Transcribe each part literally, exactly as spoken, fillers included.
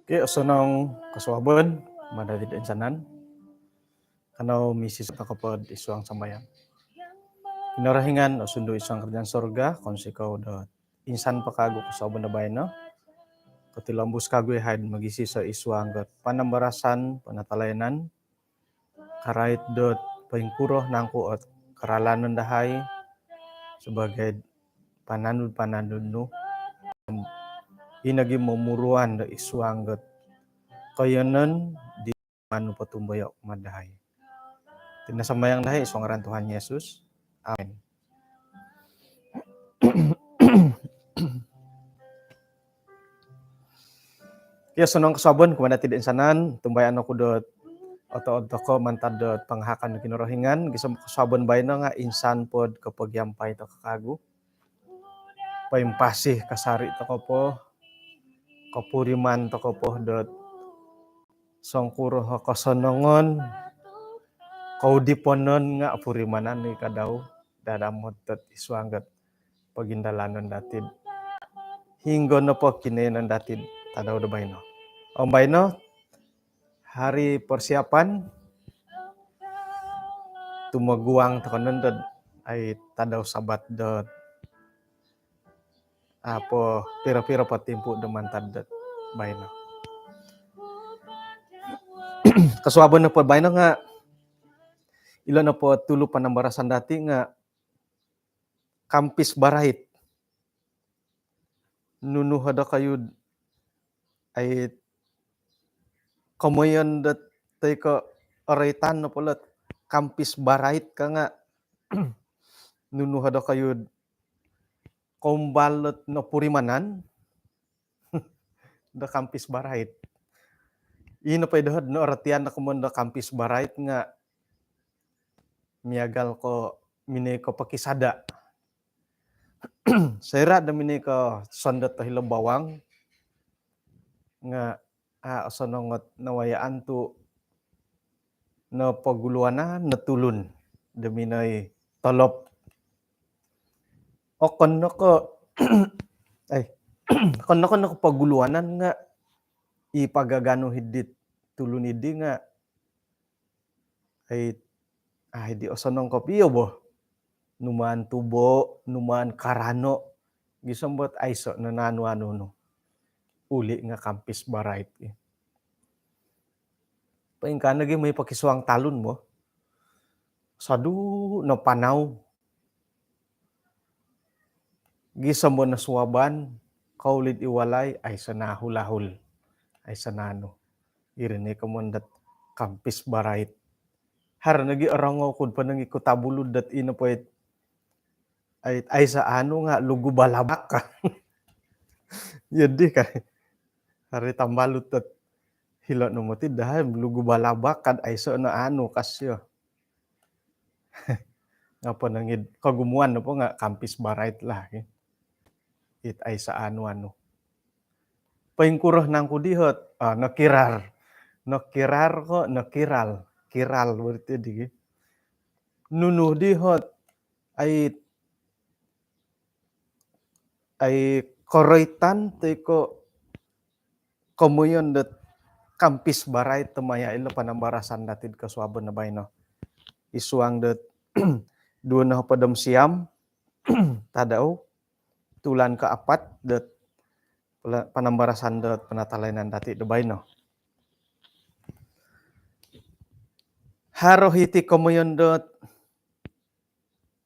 Okey, osonong kosuabon kumaa dati toinsanan. Kanou misiso tokou po id suang sambayang. Kinorohingan, osundu id suang kerajaan sorga, kounsikou do insan po kagu kosuabon do baino. Kotilombus kagu yahai mogisiso id suang dot panambarasan, penatalayanan, karait dot poingkuro nangku ot keralanon dahai sebagai pananud-pananud nu, i nogi momuruan do id suang dot koiyonon di manu potumboyo kumaa dahai. Iti no sambayang dahai id suang ngaran Tuhan Yesus. Amin. Okey, osonong kosuabon kumaa dati toinsanan. Tumbayaan oku dot oto-oto ko mantad dot pangahakan do Kinorohingan. Gisom kosuabon baino nga insan po do kopogiampai tokou kagu. Poimpasi kasari tokou po, kopuriman tokou po dot songkuro o kosonongon, koudiponon nga opurimanan i kadau dadamot dot id suang dot pogindalanon dati. Hinggo nopo kinoiyonon dati tadau do baino. Om baino, hari persiapan, tumoguang tokou no dot ai tadau Sabat dot apo piro-piro po timpu do mantad dot baino. Kosuabon nopo baino nga ilo nopo tulu panambarasan dati nga kampis barait. Nunu ho dokoyu ai komoyon dot toi ko oroitan nopo lot kampis barait ka nga nunu ho dokoyu koumbal lot nopurimanan do kampis barait. Ino po i doho no orotian do komoyon do kampis barait nga miagal ko minoi ko pokisada. Soira do minoi ko sondot do hilo bawang nga a osonong ot nawayaan tu nopoguluanan no tulun do minoi tolop. Okon no ko ai okon no ko nopoguluanan nga i pagaganu hidit tulun idi nga ai ai di osonong kopio bo. Numaan tubo, numaan karano, gisom dot aiso no naanu-anu nu. Uli nga kampis barait i. Poingkaa nogi moi pokisuang talun bo. Sodu no panau. Gisom bo nosuaban, koulid i walai, aiso naahul-ahul. Aiso naanu. Iri no i komoyon dot kampis barait. Haro nogi orongou ku do ponong i Kota Belud dot ino po it ai aiso anu nga lugu balabak ka. Jadi ka hari tambalut dot hilo no moti dahai lugu balabak kad aiso no anu ka sio. Nga ponong id kogumuan nopo nga kampis barait lah. It aiso anu-anu. Poingkuro nangku diho ot ah, nokirar. Nokirar ko nokiral. Kiral berarti di. Nunu diho ot ai ai koroitan toi ko komoyon dot kampis barait tu maya ilo panambarasan dati id kosuabon do baino. Id suang dot duo nohopod om siam tadau tulan kaapat dot pela- panambarasan dot penatalayanan dati do baino. Haro hiti komoyon dot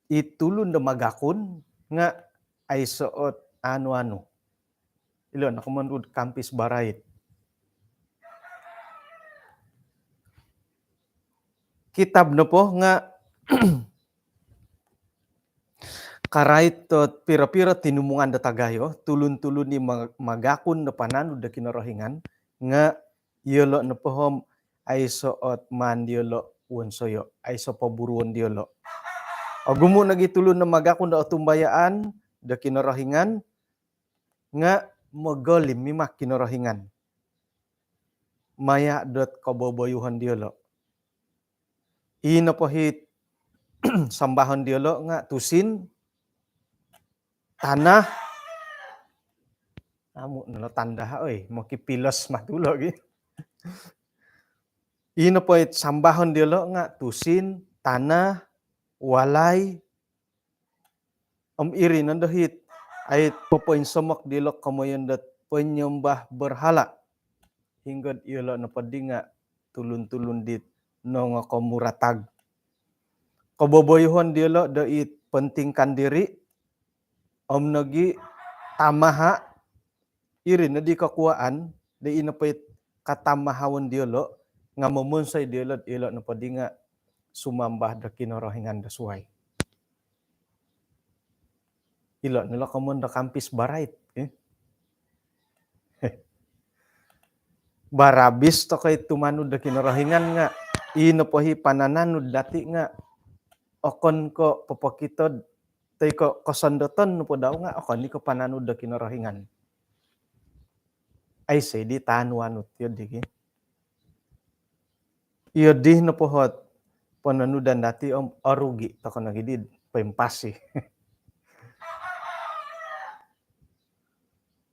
i tulun do magakun nga aiso ot anu-anu. Ilo no komoyon ku do kampis barait. Kitab nopo nga karait dot piro-piro tinimungan dot agayo, tulun-tulun i ma- magakun do pananud do Kinorohingan nga iyolo nopo om aiso ot maan diolo wonsoyo, aiso poburuon diolo. Ogumu nogi tulun do magakun do otumbayaan do Kinorohingan nga mogolim mimang Kinorohingan maya dot koboboyuhon diolo. I nopo hit sambahon diolo nga tusin, tanah, Amu' no lo tandaha', oi, mokipilos matu lo gi. Ino po it sambahon diyolo' nga' tusin, tanah, walai, om iri nondo hit ai popoinsomok diyolo' komoyon dot penyembah berhala. Hinggod iyolo' nopoddi nga' tulun-tulun dit nongokomuratag. Koboboyuhon diyolo' do it pentingkan diri, om nogi tamaha', iri noddi kokuwaan do ino po it katamahawon diyolo' nga' momonsoi diyolo', iyolo' nopoddi nga' sumambah do kinorohingan do suwai. Ilo' no lo komoyon do kampis barait, eh. Barabis toko' i tumanud do kinorohingan nga' ino po hi panananud dati' nga' okon ko' popokitod, toi ko' kosondoton nopo dau nga' okon i ko' pananud do kinorohingan. Aiso di tanu-anu tiyo di gi. Iyo di nopo hot pananudan dati' om orugi' toko' nogi di poimpasi.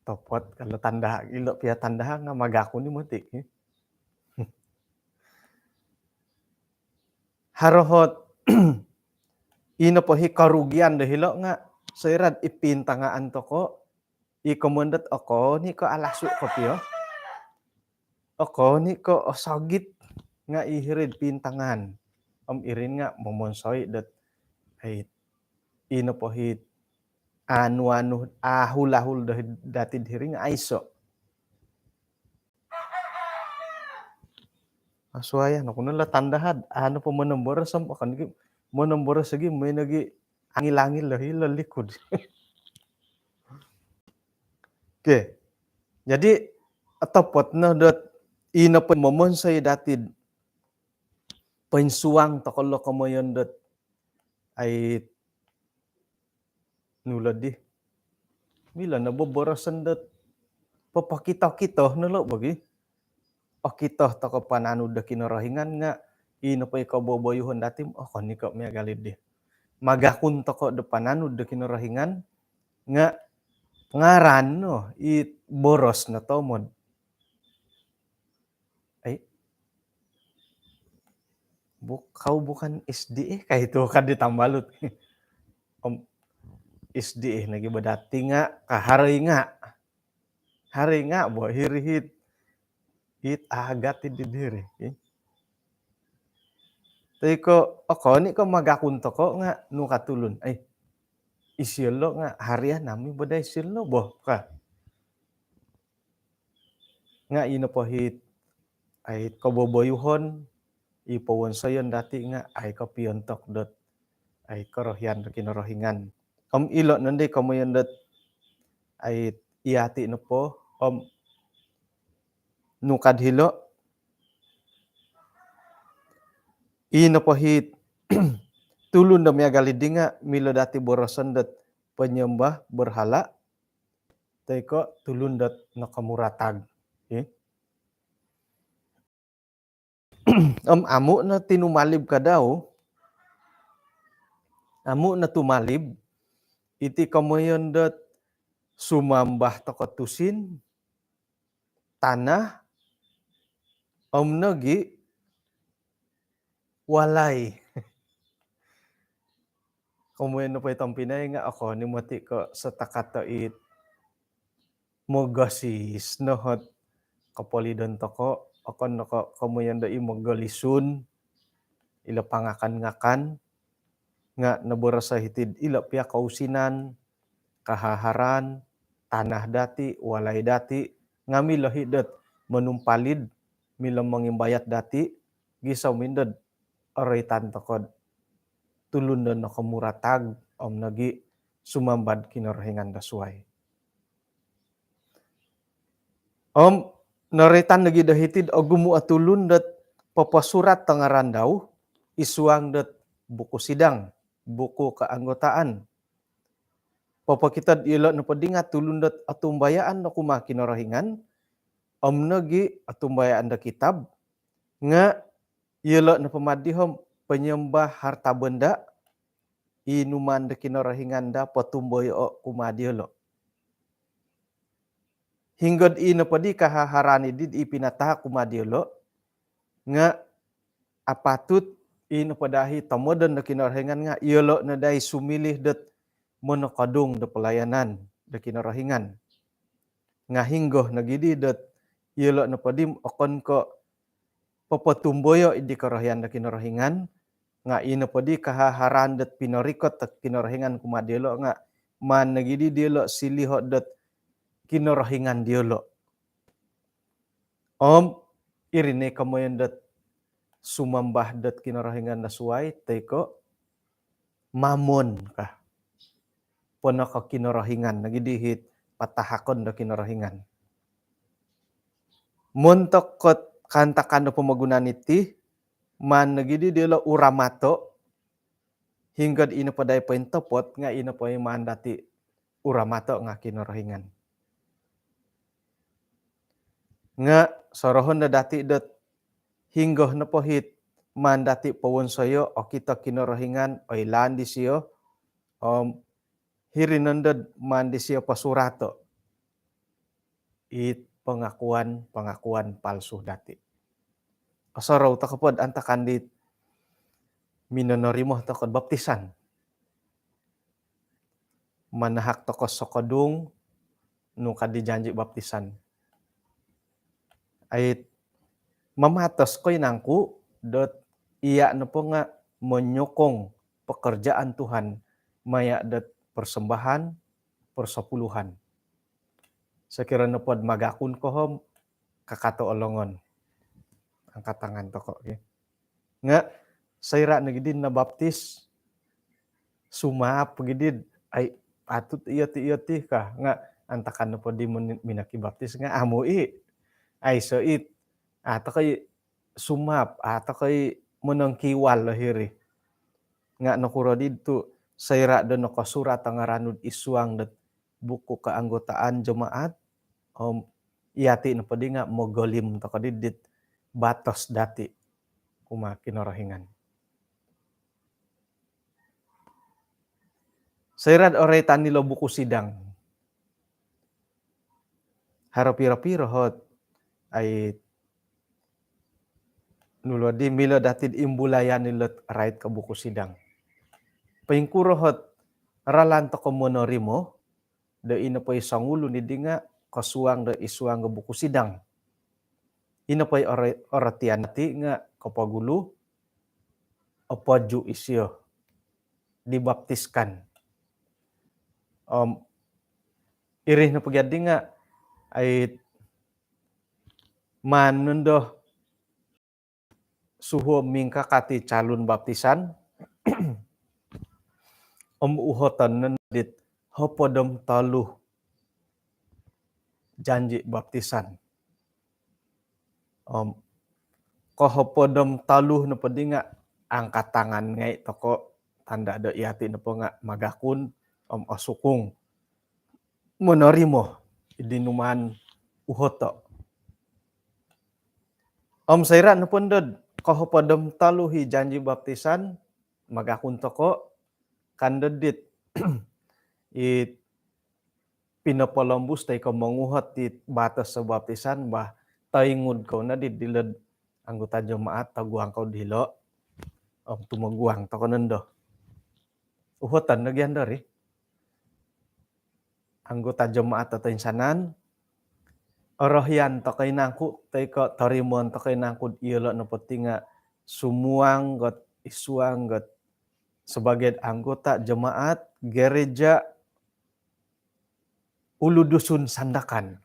Topot kalau tandaha', ilo' piya tandaha' nga' magakun i moti'. Haro hot ino po hi korugian do hilo' nga' soira'd i pintangaan toko' i komoyon dot okon i ko' alasu' kopio, okon i ko' osogit nga' i hiri'd pintangaan. Om iri nga' momonsoi dot ai ino po hi anu-anu, ahul-ahul do dati'd hiri nga' aiso'. Asuwai, anu ku no lo tandaha', anu po monomboros om okon gi monomboros lagi, moi nogi angil-angil do hilo likud. Okey. Jadi otopot no dot ino po momonsoi dati'd poinsuang toko' lo komoyon dot ai nu lo di. Milo no boboroson dot popokito-kito no lo bo gi. Okito toko' pananud do kinorohingan nga' ino po i koboboyuhon dati' om okon i ko' miagal i di. Magakun toko' do pananud do kinorohingan nga' ngaran no i boros no tomod. Ai, buk-, kau bukan S D A kah itu, ka di tambalut. Om S D A nogi bo dati' nga' ka haro i nga'. Haro i nga' bo hiri hit. It agat i di diri. Toi ko' okon i ko' magakun toko' nga' nu ka tulun. Ai, isio lo nga' haro i nami bo dai isio lo bo ka. Nga' ino po hi ai koboboyuhon i powonsoyon dati' nga' ai kopiontok dot ai korohian do Kinorohingan. Om ilo' nondo i komoyon dot ai iyati' nopo om nu kad hilo', ino po hi tulun do miagal i di nga' milo dati' boroson dot penyembah berhala, toi ko' tulun dot nokomuratag. Okey. Om amu' no tinumalib ka dau, amu' no tumalib iti komoyon dot sumambah toko' tusin, tanah, om nogi' walai. Komoyon nopo i tompinai nga' okon i moti' ko' setakat do it mogosis no hot kopolidon toko', okon no ko' komoyon do i mogolisun, ilo pangakan-ngakan, nga' noboros o hiti'd ilo piya kousinan, kahaharan, tanah dati', walai dati', nga' milo hi dot monumpalid, milo mongimbayat dati', gisom indo'd oroitan toko'd tulun do nokomuratag, om nogi' sumambah'd kinorohingan do suwai. Om noroitan nogi' do hiti'd ogumu' o tulun dot poposurat o ngaran dau id suang dot buku sidang, buku keanggotaan. Popokito'd iyolo' nopoddi nga' tulun dot otumbayaan do kumaa Kinorohingan, om nogi' otumbayaan do kitab, nga' iyolo' nopo maddi om penyembah harta benda, i numaan do kinorohingan do potumboyoo' kumaa diyolo'. Hinggod i nopo di kahaharan i di i pinatahak kumaa diolo' nga' apatut i nopo daa i tomodon do Kinorohingan nga' iyolo' no daa i sumiliu dot monokodung do palayanan do Kinorohingan. Nga' hinonggo nogi di dot iyolo' nopo di okon ko' popotumboyo' i di korohian do Kinorohingan, nga' i nopo di kahaharan dot pinorikot do Kinorohingan kumaa diolo' nga' maan nogi di diolo' siliho' dot kinorohingan diolo'. Om iri no i komoyon dot sumambah dot kinorohingan do suwai toi ko' mamon ka. Ponoko kinorohingan nogi di hit patahakon do Kinorohingan. Montok kot kaantakan do pomogunan iti, maan nogi di diolo' uramato', hinggod i nopo daa i pointopot nga' i nopo i maan dati' uramato' nga' Kinorohingan. Nga' sorohon no dati' dot hinonggo nopo hit maan dati' powonsoyo', okito Kinorohingan, oilaan disio, om hiri nondo dot maan disio posurato' it pengakuan-pengakuan palsu dati'. Osorou toko' pod antakan dit minonorimo toko'd baptisan. Manahak toko' sokodung nu ka di janji baptisan. Ai, mamatos ko inangku dot iya' nopo nga' monyokong pekerjaan Tuhan maya' dot persembahan, persepuluhan. Sokiro nopod magakun ko om kakato o longon. Angkat tangan toko', okey. Nga' soira' nogi di nabaptis, sumaap gi di, ai, patut iyo ti, iyo ti ka. Nga' antakan nopo di min-, minokibaptis nga' amu' i'. Aiso' it, a' toko' i' sumaap, a' toko' i' monongkiwal do hiri. Nga' nokuro di tu' soira' do nokosurat o ngaran nu'd id suang dot buku keanggotaan jemaat, om iyati' nopo di nga' mogolim toko' di dit batos dati' kumaa Kinorohingan. Soira'd oroitan ilo buku sidang, haro piro-piro hot, ai, nu lo di milo dati'd imbulayan ilo't rait ko buku sidang. Poingkuro hot ralan toko' monorimo do ino po i songulun i di nga' kosuang do id suang do buku sidang. Ino po i oro-, orotian dati' nga' kopogulu, opoju' isio, dibaptiskan. Om iri nopo gia di nga', ai, maan nondo suhuo' mingkakat i calon baptisan om uhoton nondo dit hopod om tolu janji baptisan. Om kohopod om tolu nopo di nga' angkat tangan ngai' toko', tanda' do iyati' nopo nga' magakun om osukung monorimo id di numaan uhoto'. Om soira' nopo nondo'd kohopod om tolu i janji baptisan, magakun toko', ka nondo dit i pinopolombus toi ko' monguhot dit batos do baptisan, bah, toingud kou no di dilo'd anggota jemaat, toguang kou dilo', om tumoguang toko' nondo. Uhoton no gia nondo ri anggota jemaat do toinsanan, orohian toko' inangku toi ko' torimoon toko' inangku'd iyolo' nopo ti nga' sumuang got id suang got sebagai anggota jemaat gereja Ulu Dusun Sandakan.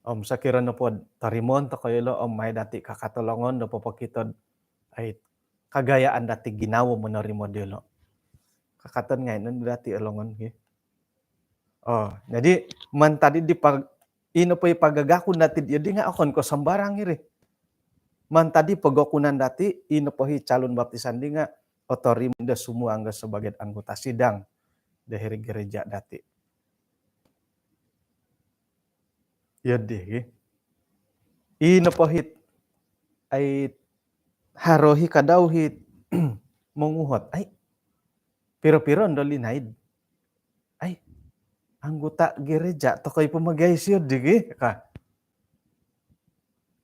Om sokiro nopod torimoon toko' iyolo' om mai dati' kakato longon do popokito'd, ai, kagayaan dati' ginawo monorimo diyolo'. Kakaton ngai' nondo dati' o longon ki. Oh, jadi mantad di pag-, ino po i pagagakun dati' di nga' okon ko' sambarang iri. Mantad di pagakunan dati', ino po i calon baptisan di nga' otorimo do sumuang do sebagai anggota sidang do hiri gereja dati'. Iyo di, ki. Ino po hit, ai, haro hi kadau hit monguhot. Ai, piro-piro nondo linaid? Ai, Anggota gereja tokou i pamagai sio digi ka.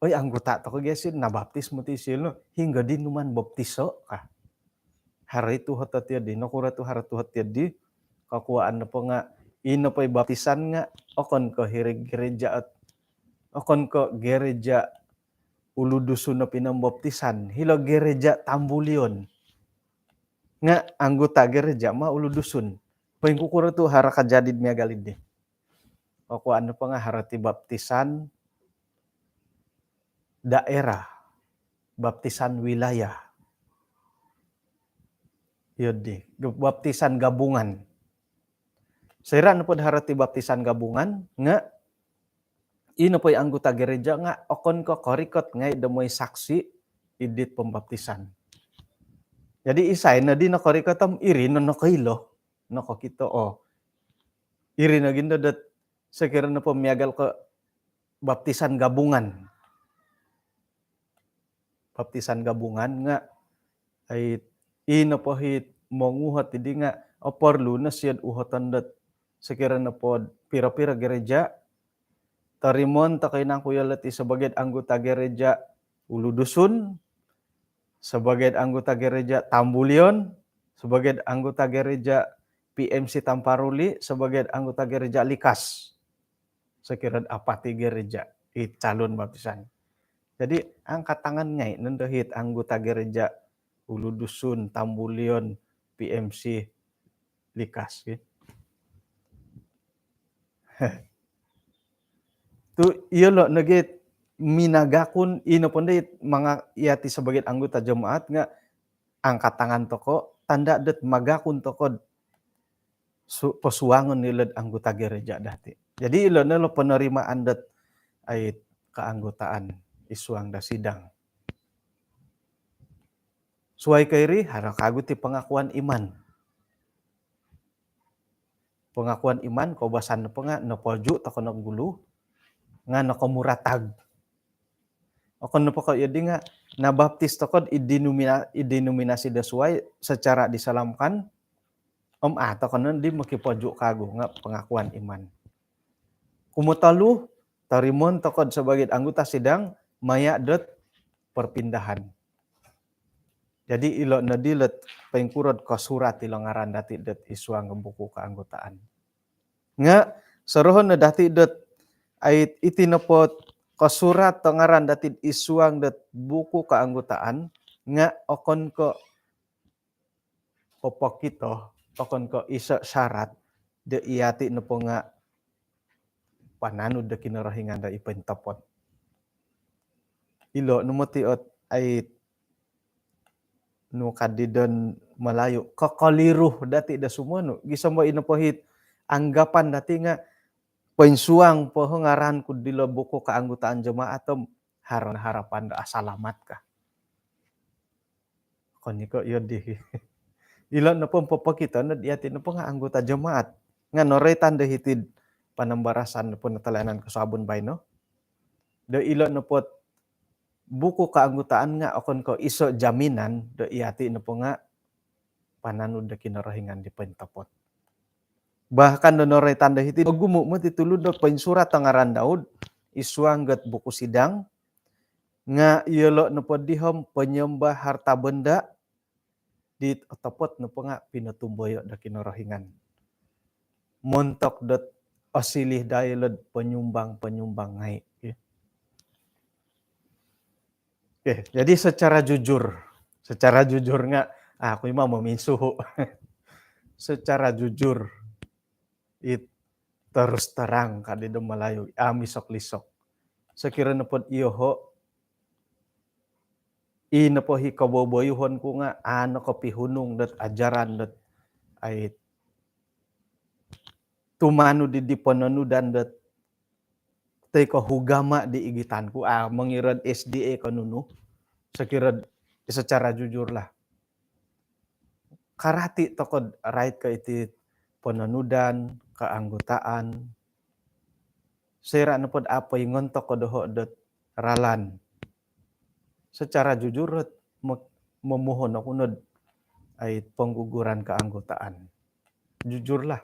Oi, anggota tokou gereja sio, nabaptis moti sio no. Hinggo di numan baptiso ka. Haro i tuhot tio di, nokuro tu haro tuhot tio di. Kakuaan nopo nga, ino po i baptisan nga, okon ko hiri gereja ot, okon ko gereja Ulu Dusun no pinambaptisan. Hilo gereja Tambulion. Nga anggota gereja ma Ulu Dusun. Poingkukuro tu haro kajadian miagal di. Kakuaan nopo nga haro ti baptisan daerah, baptisan wilayah. Iyo di, baptisan gabungan. Soira nopo haro ti baptisan gabungan, nga ino po i anggota gereja nga okon ko korikot ngai do moi saksi id dit pembaptisan. Jadi isai no di nokorikot om iri no nokoilo, nokokito, oh. Iri no gindo dot sekiranya po miagal ko baptisan gabungan. Baptisan gabungan nga, ai, ino po hit monguhot di nga, oh, perlu no siod uhoton dot sekiranya po piro-piro gereja, tarimon tokou nangku yolo ti sebagai anggota gereja Ulu Dusun, sebagai anggota gereja Tambulion, sebagai anggota gereja P M C Tamparuli, sebagai anggota gereja Likas. Sekiranya apat i gereja i calon baptisan. Jadi angkat tangan ngai nondo hit anggota gereja Ulu Dusun, Tambulion, P M C, Likas, gitu. Tu iyolo nogi minagakun, ino po ndai manga iyati sebagai anggota jemaat nga angkat tangan tokou, tanda dot magakun tokou su-, posuangon ilo'd anggota gereja dati. Jadi ilo no lo penerimaan dot ai keanggotaan id suang do sidang. Suai ko iri, haro kagu ti pengakuan iman. Pengakuan iman, koubasan nopo nga nopoju tokou no gulu, nga nokomuratag. Okon nopo ko iyo di nga nabaptis tokou id denomina-, id denominasi do suai secara disalamkan, om a tokou no di mokipoju kagu nga pengakuan iman. Kumotolu, tarimon tokou sebagai anggota sidang maya dot perpindahan. Jadi ilo no di lot poingkuro dot kosurat ilo ngaran dati dot id suang buku keanggotaan. Nga sorohon no dati dot ai iti nopo kosurat do ngaran dati id suang dot buku keanggotaan nga okon ko popokito, okon ko iso syarat do iyati nopo nga pananud do Kinorohingan do i pointopot. Ilo no moti ot ai nu ka di don Melayu, kokoliru dati do sumonu. Gisom bo ino po hit anggapan dati nga poinsuang po ho ngaran ku dilo buku keanggotaan jemaat om haro no harapan do asalamat ka. Okon i ko iyo di. Ilo nopo popokito no iyati nopo nga anggota jemaat. Nga noroitan do hiti'd panambarasan nopo penatalayanan kosuabon baino. Do ilo nopo buku keanggotaan nga okon ko iso jaminan do iyati nopo nga pananud do Kinorohingan di pointopot. Bahkan do noroitan do hiti, ogumu moti tulun do poinsurat o ngaran dau'd id suang dot buku sidang, nga iyolo nopo di om penyembah harta benda, di otopot nopo nga pinotumboyo do Kinorohingan. Montok dot osiliu daa ilo'd penyumbang-penyumbang ngai. Okey. Okey, jadi secara jujur, secara jujur nga, ah, aku ima meminsuhu. Secara jujur, it terus terang ka di do Melayu, ah, misok-lisok. Sekiranya pod iyoho, i nopo hi koboboyuhon ku nga, ah, nokopihunung dot ajaran dot ai tumanud di, di pononudan dot toi ko ugama di igitan ku, ah, mongirad S D A ko nunu, sekiranya secara jujur lah. Karati tokou rait ko iti pononudan, keanggotaan. Soira nopo dot apo ingon tokou doho dot ralan. Secara jujur, dot mo-, momohon oku nod ai pengguguran keanggotaan. Jujurlah.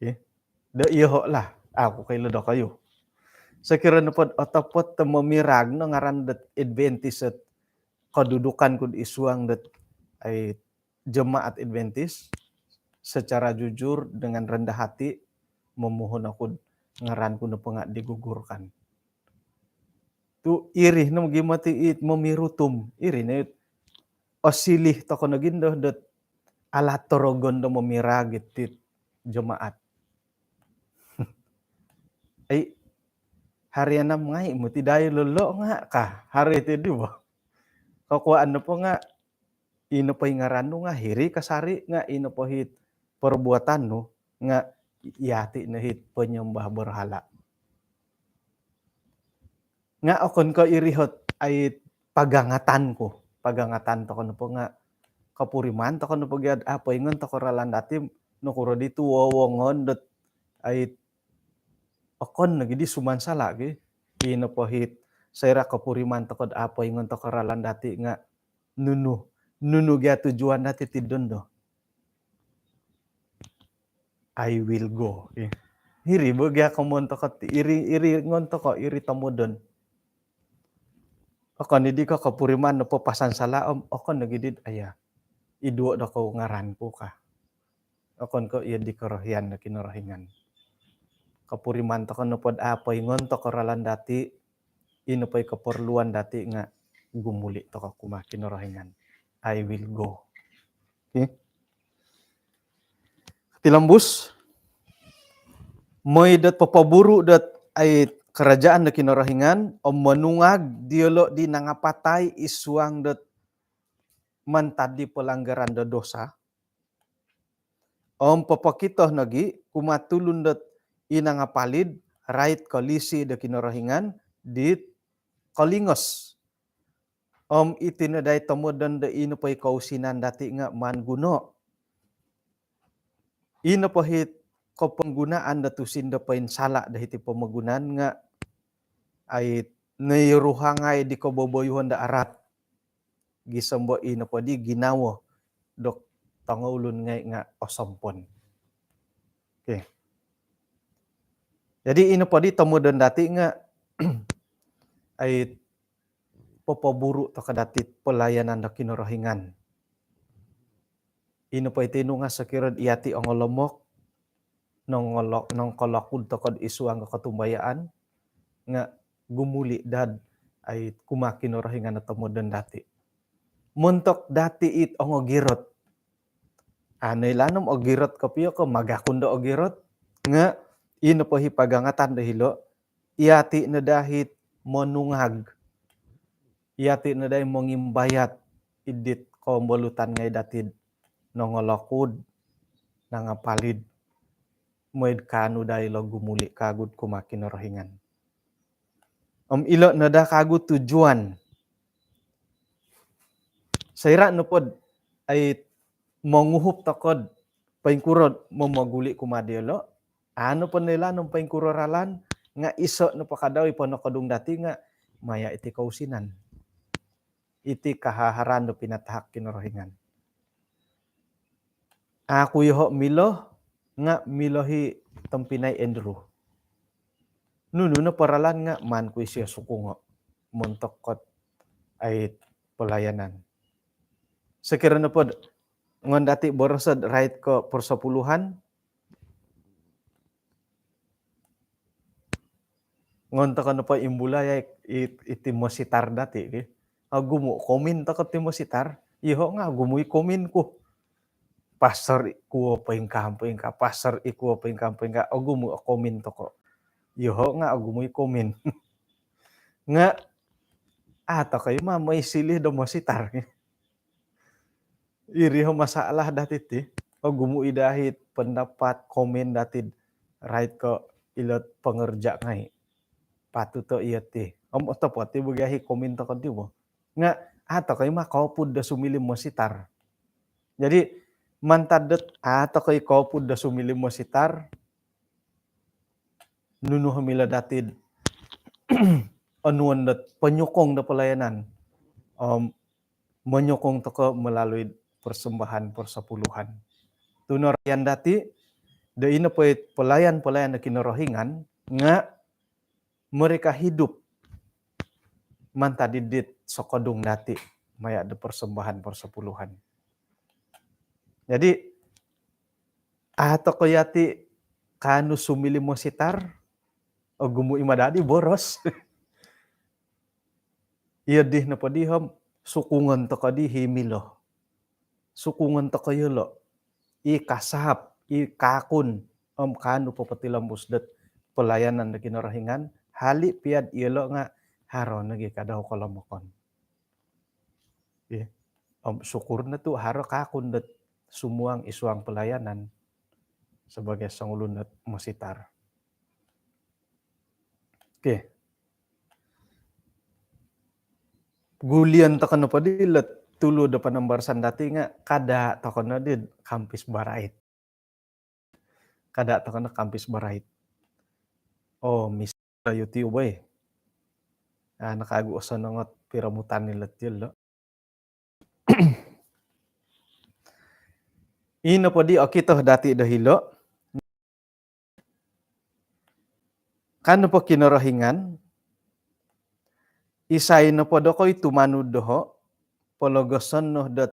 Okey. Do iyoho' lah, aku koilo dokoyu. Sokiro nopod otopot do momirag no ngaran dot Adventist dot kodudukan ku id suang dot ai jemaat Adventist, secara jujur dengan rendah hati momuhun oku ngaran ku nopo nga digugurkan. Tu iri no mogimoti it momirutum, iri no it osilih toko nogi ndo dot alat torogon do momirag iti jemaat. Ai, hari anam ngai moti dai lolo nga ka, hari ti di bo. Kokuaan nopo nga ino po i ngaran nu nga hiri kasari nga ino po hit perbuatan nu nga yati no hit penyembah berhala. Nga okon ko iri hot ai pagangatan ku. Pagangatan toko nopo nga kopuriman toko nopo giad apo ingon toko ralan dati nokuro ditu wowongon dot ai okon nogi di sumansala gi. Ino po hit soira kopuriman toko apo ingon toko ralan dati nga nunu, nunu gia tujuan dati ti dondo. I will go. Iri bo gia komon toko ti, iri, iri ngon toko, iri tomodon. Okon idi ko kopuriman nopo pasansala om okon nogi did aya. Iduo dokou ngaran ku ka. Okon ko iyo di korohian do Kinorohingan. Kopuriman toko nopod apo ingon toko ralan dati, ino po i keperluan dati nga gumuli toko kumaa Kinorohingan. I will go. Okey. Tilombus, moi dot popoburu dot ai kerajaan do Kinorohingan om monungag diolo di nangapatai id suang dot mantad di pelanggaran do dosa. Om popokito nogi kumaa tulun dot i nangapalid rait kolisi do Kinorohingan dit kolingos. Om iti no dai tomodon do ino po i kousinan dati nga maan guno. Ino po hit koponggunaan do tusin do poinsala do hiti pomogunan nga ai noiruhangai di koboboyuhon do arat. Gisom bo ino po di ginawo dok tongoulun ngai nga osompon. Okey. Jadi ino po di tomodon dati nga ai popoburu toko dati pelayanan do Kinorohingan. Ino po iti nu nga sokiro yati ongolomok, nongolo-, nongkolokud toko id suang kotumbayaan nga gumuli dad ai kumaa Kinorohingan o tomodon dati. Montok dati it ongogirot. Ano ilaan om ogirot kopio ko magakun do ogirot nga ino po hi pagangatan do hilo, yati no dahit monungag. Yati no dai mongimbayat idit kombolutan ngai datid nongolokud, nangapalid, moid kaanu dai lo gumuli kagud kumaa Kinorohingan. Om ilo no daa kagud tujuan. Soira nopod ai monguhup tokod poingkuro momoguli kumaa diolo, ano po noilaan om poingkuro ralan nga iso nopo kadau i ponokodung dati nga maya iti kousinan. Iti kahaharan do pinatahak Kinorohingan. Aku yoho milo nga milo hi tompinai Andrew. Nunu nopo ralan nga maan ku isio sukungo montok kot ai pelayanan. Sokiro nopod ngon dati borosod rait ko persepuluhan, ngon toko nopo imbulai ai it-, iti mositar dati ki. Ogumu komin toko ti mositar. Iyoho nga ogumu i komin ku. Pastor i kuo poingkaa, poingkaa, pastor i kuo poingkaa, poingkaa. Ogumu komin toko. Iyoho nga ogumu i komin. Nga a toko i ma moi silih do mositar ki. Iri ho masalah dati ti. Ogumu i dahit pendapat, komen dati rait ko ilot pengerja ngai. Patut to iyo ti. Om otopot ti bagi ahi komen toko ti bo. Nga a toko i ma kopud do sumiliu mositar. Jadi mantad dot a toko i kopud do sumiliu mositar, nunu ho milo datid onuon dot penyokong do pelayanan. Om menyokong toko melalui persembahan persepuluhan. Tu no rian dati, Do ino po it pelayan-pelayan do Kinorohingan nga mereka hidup mantad id dit sokodung dati maya do persembahan persepuluhan. Jadi, a' toko yati kaanu sumiliu mositar, ogumu i ma dadi boros. Iyo di nopo di om, sukungon toko di i milo. Sukungon toko yolo. I kasap, i kaakun, om kaanu popotilombus dot pelayanan do Kinorohingan, hali pia do yolo nga haro nogi kadau kolomokon. Ih, om syukur no tu haro kaakun dot sumuang id suang pelayanan sebagai songulun dot mositar. Okey. Gulion toko nopo di ilo tulu do panambarasan dati nga kada toko no di kampis barait. Kada toko no kampis barait. Oh, mis YouTube, eh. Ah, nakagu osonong ot piromutan ni letil lo. Ino po di okito dati do hilo. Ka nopo Kinorohingan, isai nopo dokoyu tumanud doho, pologoson no dot